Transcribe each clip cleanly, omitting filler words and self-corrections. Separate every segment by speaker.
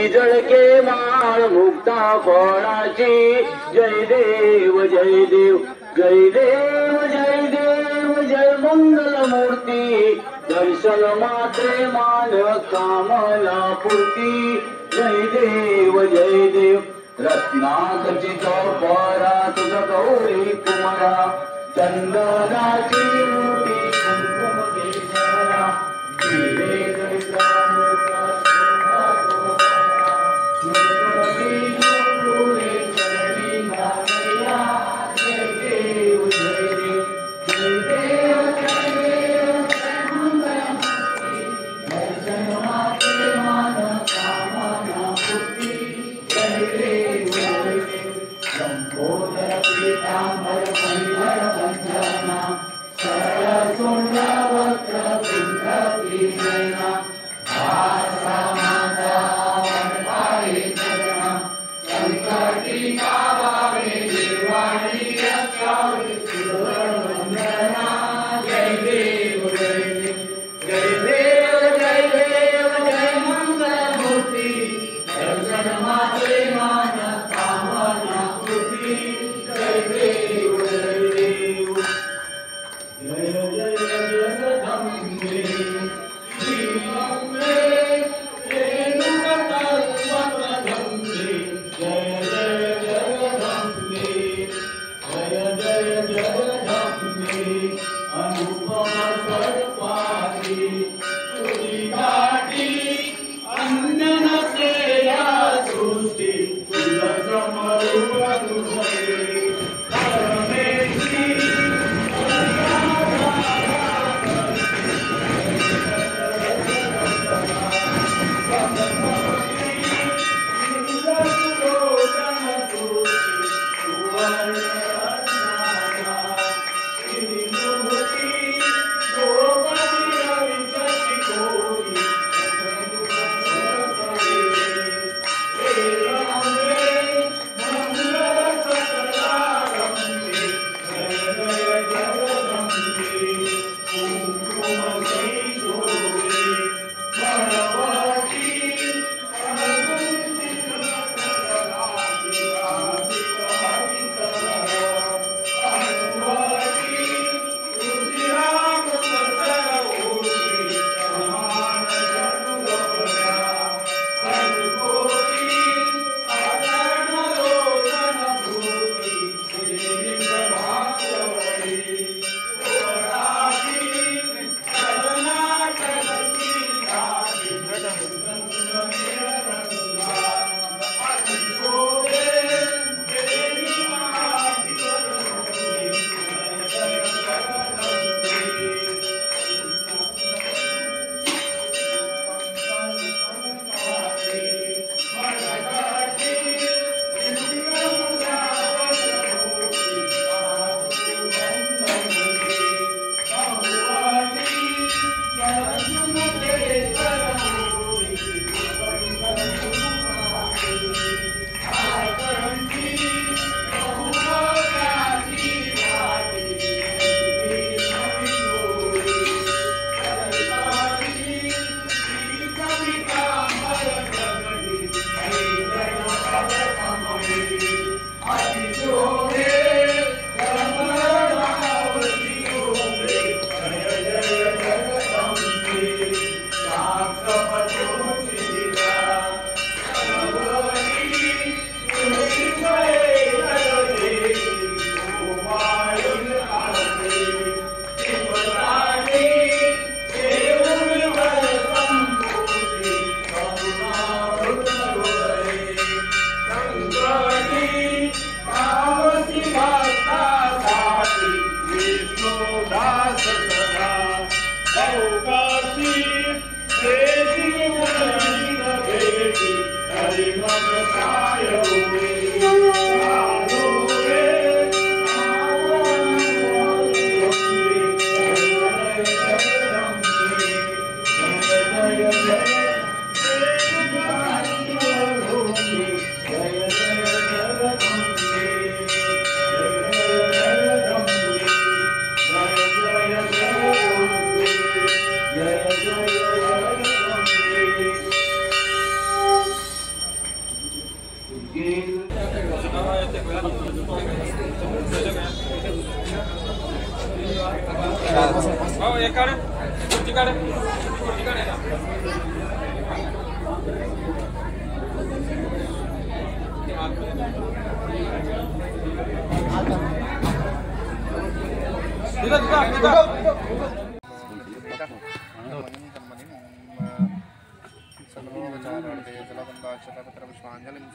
Speaker 1: जळके माळ मुक्ता फळाची। जय देव जय देव जय देव जय देव जय मंगल मूर्ती। दर्शन मात्रे मान कामना पूर्ती। जय देव जय देव। रत्नाखचित परा तुझ गौरी कुमरा। चंदनाची मूर्ती कुंकुम केसरा।
Speaker 2: सरळ सोंडा वक्र कुंड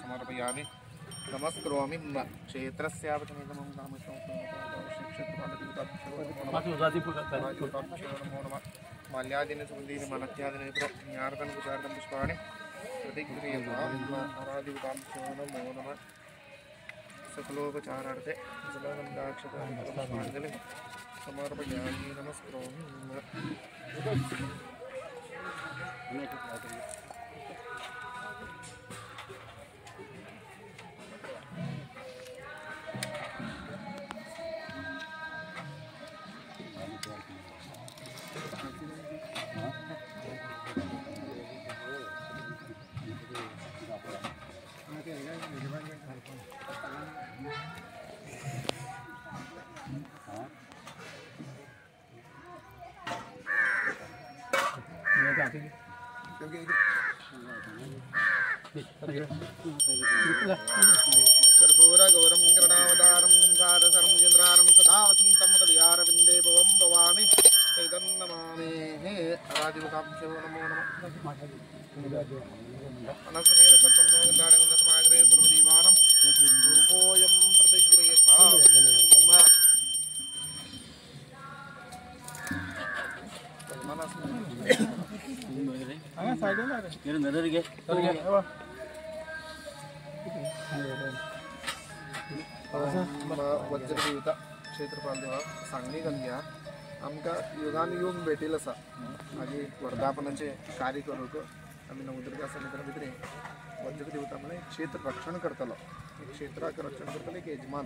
Speaker 2: समर्पयामि नमस्करोमि क्षेत्रस्यापचमिदमं माल्यादिन सुगन्धेन मालत्यादिन ज्ञार्तन कुशार्तन पुष्पाणि प्रतिक्रियताम् आराधिताभ्यो नमो नमः सकलोपचारार्थे जलगन्धाक्षतापुष्पाञ्जलिं समर्पयामि नमस्करोमि। कर्पूरगौरं करुणावतारं संसारसरं सदा वसन्तं हृदयारविन्दे भवं भवामि चैतन्यमामे आराधिकाभ्यो नमो नमः। वनस्पतिरसत्पन्नोगन्धाडगन्धसमाग्रे सर्वदीवानं रूपोऽयं प्रतिगृह्यता। वज्रदेवता क्षेत्रपाल देवा सांगली गंग्या आमकां योगान योग भेटेल आसा आनी वर्धापनाचें कार्य करूंक आमी नवदुर्गा समित्रा भितर वज्रदेवता म्हळ्यार क्षेत्र रक्षण करतलो, क्षेत्राक रक्षण करतलो एक यजमान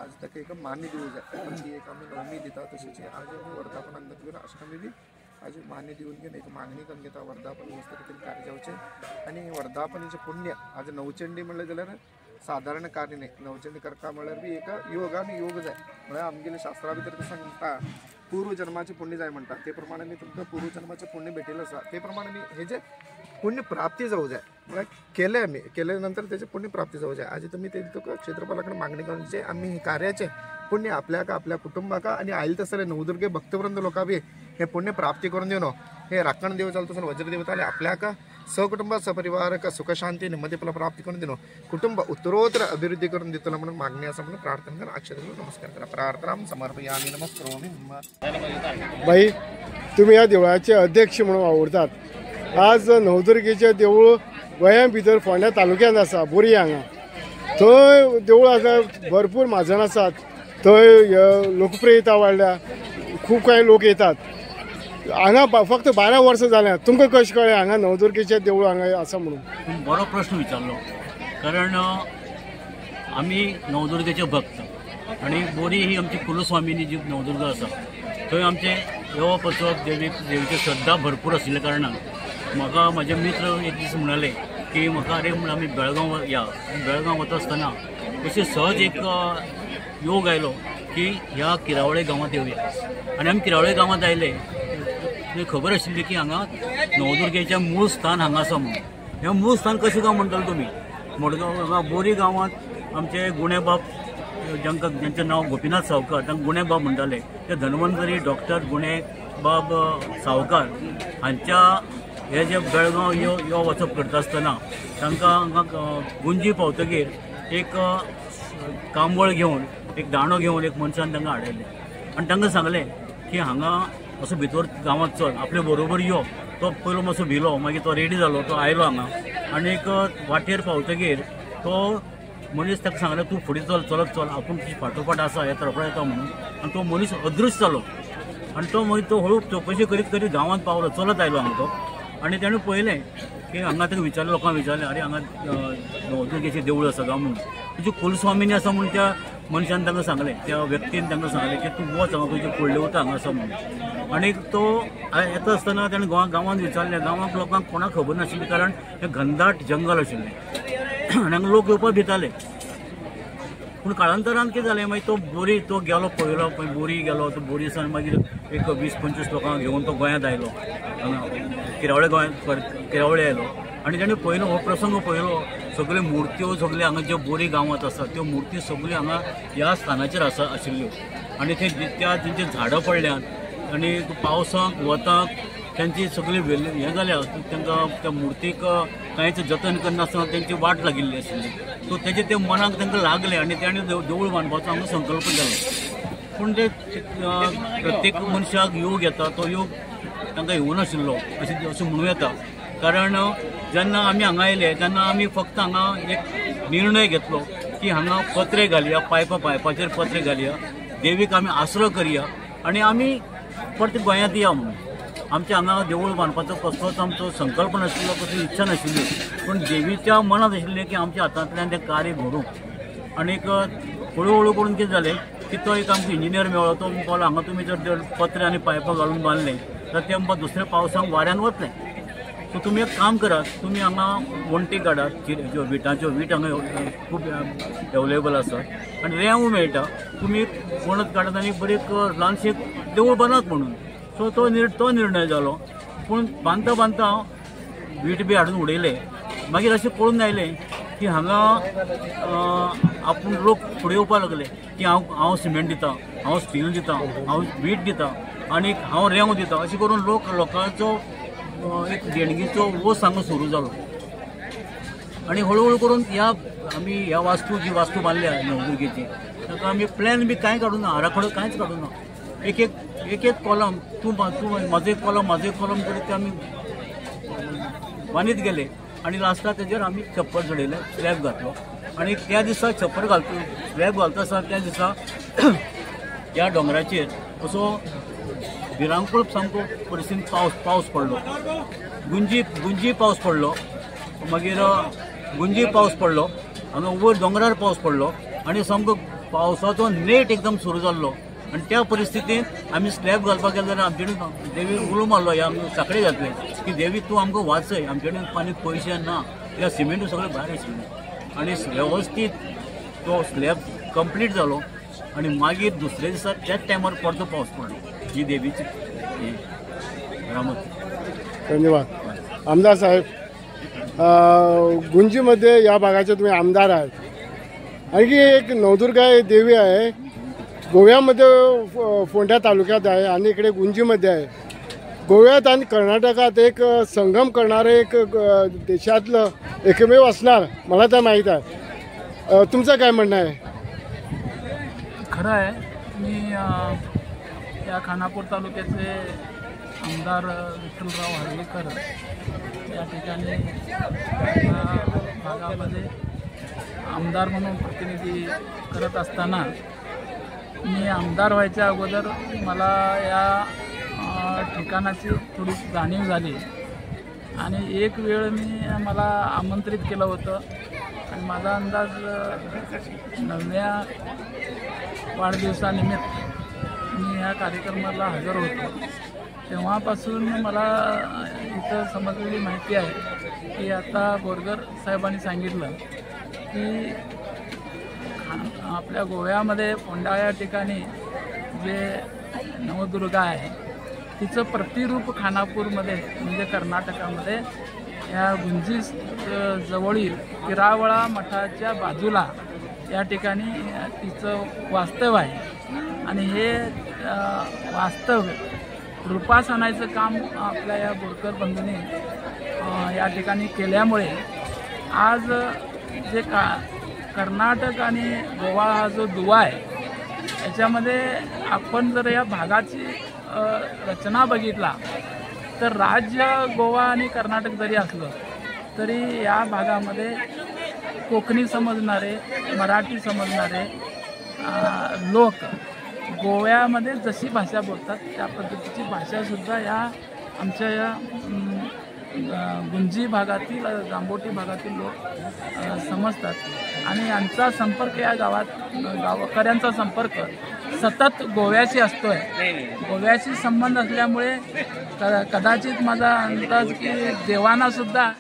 Speaker 2: आज ताका एक मान्य दिवंक जाय। ती एक आमी नवमी दिता तशीच आज आमी वर्धापनाक जातकीर अष्टमी बी आज मान्य दिवन घेवन एक मागणी करून घेता वर्धापन वस्त खातीर कार्य जावचें आनी वर्धापनाचें पुण्य आज नवचंडी म्हणलें जाल्यार साधारण कार्य न्ही, नवचंडी करता म्हणल्यार बी एक योग आनी योग जाय म्हळ्यार आमगेले शास्त्रा भितर तें सांगता पूर्व जन्माचें पुण्य जाय म्हणटा ते प्रमाणे आमी तुमकां पूर्व जन्माचें पुण्य भेटिल्लें आसा ते प्रमाणे आमी हेजें पुण्य प्राप्ती जावं जाय म्हळ्यार केलें आमी केले नंतर तेजें पुण्य प्राप्ती जावं जाय। आज तुमी ते तुका क्षेत्रपाला कडेन मागणी करून जे आमी हे कार्याचें पुण्य आपल्याक आपल्या कुटुंबाक आनी आयले तसले नवदुर्गे भक्तवृंद लोकां बी हे पुण्य प्राप्ती करून दिवन हे राखण देव जालो तसो वज्रदेवता आनी आपल्याक सकुटुंब सपरिवारक सुख शांती नेमदी प्राप्ती करून दिवन कुटुंब उत्तरोत्तर अभिवृद्धी करून दितलो म्हणून मागणी आसा म्हणून प्रार्थना करून अक्षर नमस्कार करा। प्रार्थना समर्पयामि नमस्करोमि।
Speaker 3: बाई, तुम्ही ह्या देवळाचे अध्यक्ष म्हणून वावुरतात। आज नवदुर्गेचें देवूळ गोंया भितर फोंड्या तालुक्यांत आसा, बोरी हांगा थंय देवूळ आसा, भरपूर म्हाजन आसात, थंय लोकप्रियता वाडल्या, खूब कांय लोक येतात हांगा। फक्त 12 वर्सां जाल्या, तुमकां कशें कळ्ळें हांगा नवदुर्गेचें देवूळ हांगा आसा म्हणून?
Speaker 4: बरो प्रश्न विचारलो, कारण आमी नवदुर्गेचे भक्त आनी बोरी ही आमची कुलस्वामिनी जी नवदुर्गा आसा थंय आमचें येवप वचप देवीची श्रद्धा भरपूर आशिल्ल्या कारणान म्हाका म्हजे मित्र एक दीस म्हणाले की म्हाका अरे म्हण आमी बेळगांव या। बेळगांव वता आसतना अशी सहज एक योग आयलो की ह्या किरावळे गांवांत येवया आनी आमी किरावळे गांवांत आयले। खबर आशिल्ली की हांगा नवदुर्गेचें मूळ स्थान हांगा आसा म्हणून। हें मूळ स्थान कशें काय म्हणटले तुमी? मडगांव हांगा बोरी गांवांत आमचे गुणेबाब जांकां जांचें नांव गोपीनाथ सावकार, तांकां गुणेबाब म्हणटाले, ते धन्वंतरी डॉक्टर गुणेबाब सावकार हांच्या हे जे बेळगांव यो वचप करता आसतना तांकां हांगा गुंजी पावतकीर एक कांबळ घेवन एक दांडो घेवन एक मनशान तांकां हाडयलें आनी तांकां सांगलें की हांगा असो भितर गांवांत चल, आपले बरोबर यो। तो पयलो मातसो भिलो, मागीर तो रेडी जालो, तो आयलो हांगा आनी एक वाटेर पावतकीर तो मनीस ताका सांगलें तूं फुडें चल, चलत चल, आपूण तुजी फाटोफाट आसा, हे तरफा येता म्हणून। आनी तो मनीस अदृश्य जालो आनी तो मागीर तो हळू चवकशी करीत करीत गांवांत पावलो, चलत आयलो हांगा तो। आनी ताणें पळयलें की हांगा ताका विचारलें, लोकांक विचारलें अरे हांगा नवदुर्गेचें देवूळ आसा गांव म्हणून, तुजी कुलस्वामिनी आसा म्हणून त्या मनशान तांकां सांगलें, त्या व्यक्तीन तांकां सांगलें की तूं वच हांगा, तुजी कुळदेवता हांगा आसा म्हणून। आनी तो येता आसतना ताणें गांवांत विचारलें, गांवांत लोकांक कोणाक खबर नाशिल्ली कारण हें घनदाट जंगल आशिल्लें आनी हांगा लोक येवपाक भिताले। पूण काळांतरान कितें जालें मागीर तो बोरी तो गेलो पळयलो बोरी गेलो तो बोरी सावन मागीर एक 20-25 लोकांक घेवन तो गोंयांत आयलो, किरावळे गोंयांत किरावळे आयलो आनी ताणें पळयलो हो प्रसंग पळयलो, सगळ्यो मुर्त्यो सगळ्यो हांगा ज्यो बोरी गांवांत आसा त्यो मुर्ती सगळ्यो हांगा ह्या स्थानाचेर आसा आशिल्ल्यो आनी ते त्या तेंची झाडां पडल्यात आनी पावसाक वताक तांची सगळी हें जाल्या, तांकां त्या मुर्तीक कांयच जतन करनासतना तेंची वाट लागिल्ली आशिल्ली. सो तेजें ते मनाक तांकां लागलें आनी ताणें देवूळ बांदपाचो हांगा संकल्प केलो. पूण ते प्रत्येक मनशाक योग येता तो योग तांकां येवनाशिल्लो अशें म्हणूं येता. कारण जेन्ना आमी हांगा आयले तेन्ना आमी फक्त हांगा एक निर्णय घेतलो की हांगा पत्रे घालया, पायपाचेर पत्रे घालया, देवीक आमी आसरो करया आनी आमी परत गोंयांत या म्हणून. आमच्या हांगा देवूळ बांदपाचो कसलोच आमचो संकल्प नाशिल्लो, कसली इच्छा नाशिल्ली, पूण देवीच्या मनांत आशिल्लें की आमच्या हातांतल्यान तें कार्य घडूं. आनीक हळू हळू करून कितें जालें की तो एक आमकां इंजिनियर मेळ्ळो, तो म्हणपाक हांगा तुमी जर पत्रे आनी पायपां घालून बांदलें तर तें आमकां दुसऱ्या पावसाक वाऱ्यान वतलें. सो तुमी एक काम करात, तुमी हांगा वण्टी काडात, ज्यो विटांच्यो वीट हांगा खूब अवेलेबल आसा आनी रेंव मेळटा, तुमी वणत काडात आनी बरी एक ल्हानशें देवूळ बांदात म्हणून. सो तो निर्णय जालो. पूण बांदता बांदता वीट बी हाडून उडयले. मागीर अशें कळून आयलें की हांगा आपूण लोक फुडें येवपाक लागले की हांव सिमेंट दिता, हांव स्टील दिता, हांव वीट दिता आनी हांव रेंव दिता, अशें करून लोकांचो एक देणगीचो वोस हांगा सुरू जालो. आनी हळूहळू करून ह्या आमी ह्या वास्तू जी वास्तू बांदल्या नवदुर्गेची ताका आमी प्लॅन बी कांय काडूं ना, आराखडो कांयच काडूं ना. एक एक एक एक कॉलम तूं म्हाजो एक कॉलम म्हाजो एक कॉलम करीत ते आमी बांदीत गेले आनी लास्टाक तेजेर आमी छप्पर चडयलें, स्लॅब घातलो. आनी त्या दिसा छप्पर घालता स्लॅब घालता आसतना त्या दिसा ह्या दोंगराचेर असो भिरांकूळ सामको परिस्थितीन पावस पडलो, गुंजी पावस पडलो, मागीर गुंजी पावस पडलो, हांगा वयर दोंगरार पावस पडलो आनी सामको पावसाचो नेट एकदम सुरू जाल्लो. आनी त्या परिस्थितींत आमी स्लॅब घालपाक गेले जाल्यार आमचे कडेन देवी उलो मारलो, ह्या आमकां साकळे घातले की देवी तूं आमकां वाचय, आमचे कडेन आनी पयशे ना, कित्याक सिमेंट सगळें भायर आशिल्लें. आनी वेवस्थीत तो स्लॅब कंप्लीट जालो आनी मागीर दुसऱ्या दिसा त्याच टायमार परतो पावस पडलो. ही देवीची रामत.
Speaker 3: धन्यवाद. आमदार साहेब, गुंजीमध्ये या भागाचे तुम्ही आमदार आहात. आणखी एक नवदुर्गा ही देवी आहे, गोव्यामध्ये फोंड्या तालुक्यात आहे आणि इकडे गुंजीमध्ये आहे. गोव्यात आणि कर्नाटकात एक संगम करणारे एक देशातलं एकमेव असणार, मला तर माहीत आहे. तुमचं काय म्हणणं आहे?
Speaker 5: खरं आहे, मी या खानापूर तालुक्याचे आमदार विठ्ठलराव हर्लेकर या ठिकाणी या भागामध्ये आमदार म्हणून प्रतिनिधी करत असताना मी आमदार व्हायच्या अगोदर मला या ठिकाणाची थोडी जाणीव झाली आणि एक वेळ मी मला आमंत्रित केलं होतं आणि माझा अंदाज 9व्या वाढदिवसानिमित्त मी ह्या कार्यक्रमाला हजर होतो. तेव्हापासून मला इथं समजलेली माहिती आहे की आता बोरगर साहेबांनी सांगितलं की आपल्या गोव्यामध्ये फोंडा या ठिकाणी जे नवदुर्गा आहे तिचं प्रतिरूप खानापूरमध्ये म्हणजे कर्नाटकामध्ये या गुंजी जवळील किरावळा मठाच्या बाजूला या ठिकाणी तिचं वास्तव्य आहे आणि हे वास्तव्य रूपास आणायचं काम आपल्या या बोरकर बंधूंनी या ठिकाणी केल्यामुळे आज जे कर्नाटक आणि गोवा हा जो दुवा आहे याच्यामध्ये आपण जर या भागाची रचना बघितला तर राज्य गोवा आणि कर्नाटक जरी असलं तरी या भागामध्ये कोकणी समजणारे, मराठी समजणारे लोक गोव्यामध्ये जशी भाषा बोलतात त्या पद्धतीची भाषासुद्धा या आमच्या या गुंजी भागातील, जांबोटी भागातील लोक समजतात आणि यांचा संपर्क या गावात गावकऱ्यांचा संपर्क सतत गोव्याशी असतो आहे. गोव्याशी संबंध असल्यामुळे कदाचित माझा अंदाज की देवांनासुद्धा